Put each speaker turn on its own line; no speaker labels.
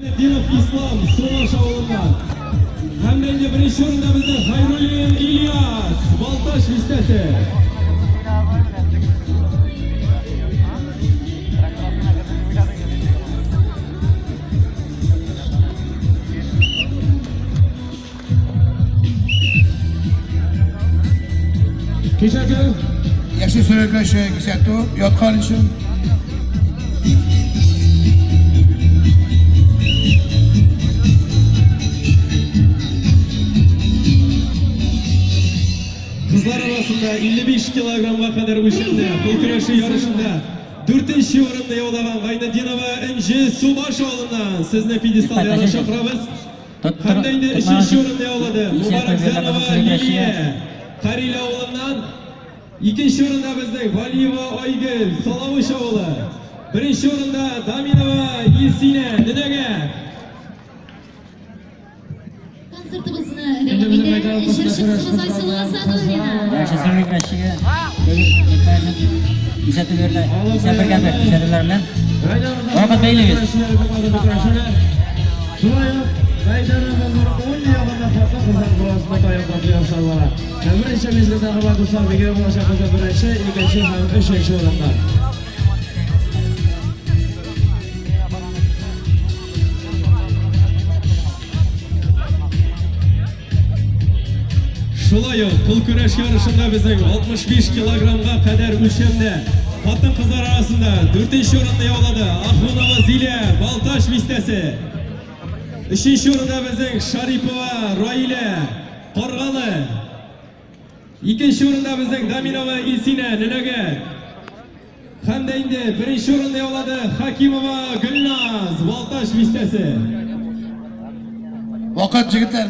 Динов Ислам, Сулаш авылыннан. Һәм дә инде беренче урында безнең Хайруллин Ильяс, Балтач бистәсе.
Кисәтү.
Яшел сөрәкәче кисәтү яткан өчен.
Кызлар арасында 55 килограммга кадәр үлчәмдә кул көрәше ярышында дүртенче урынны яулаган Гайнетдинова Энҗе Субаш авылыннан сезне пьедестал янына чакырабыз. Һәм дә инде өченче урынны яулады Мубаракзянова Лилия Карил авылыннан. Икенче урында безнең Валиева Айгөл Салавыч авылы. Беренче урында Даминова Илсинә Нөнәгә.
Концертыбызны
Инде
дәвам
безнең
итә
мәйдан
җырчы
ортасында көрәш
кызыбыз Айсылу Асадуллина.
Яшел көрәшчегә кисәтү бирелә. Исә бергә бер кисәтүләр белән. Вакыт бәйлегез.
Шулай ук мәйданыбызның уң ягында хатын-кызлар арасында таяклар ярышлар бара. Һәм беренче мизгелдә хөрмәтле дуслар, билгеле булачак безнең беренче, икенче һәм өченче урыннар.
Шулай ук кул көрәш ярышында безнең 65 килограммга кадәр үлчәмдә хатын-кызлар арасында дүртенче урынны яулады Ахунова Зилә, Балтач бистәсе. Өченче урында безнең Шарипова Раилә, Каргалы. Икенче урында безнең Даминова Илсинә, Нөнәгә. Һәм дә инде беренче урынны яулады Хакимова Гөлназ, Балтач бистәсе.
Вакыт, егетләр.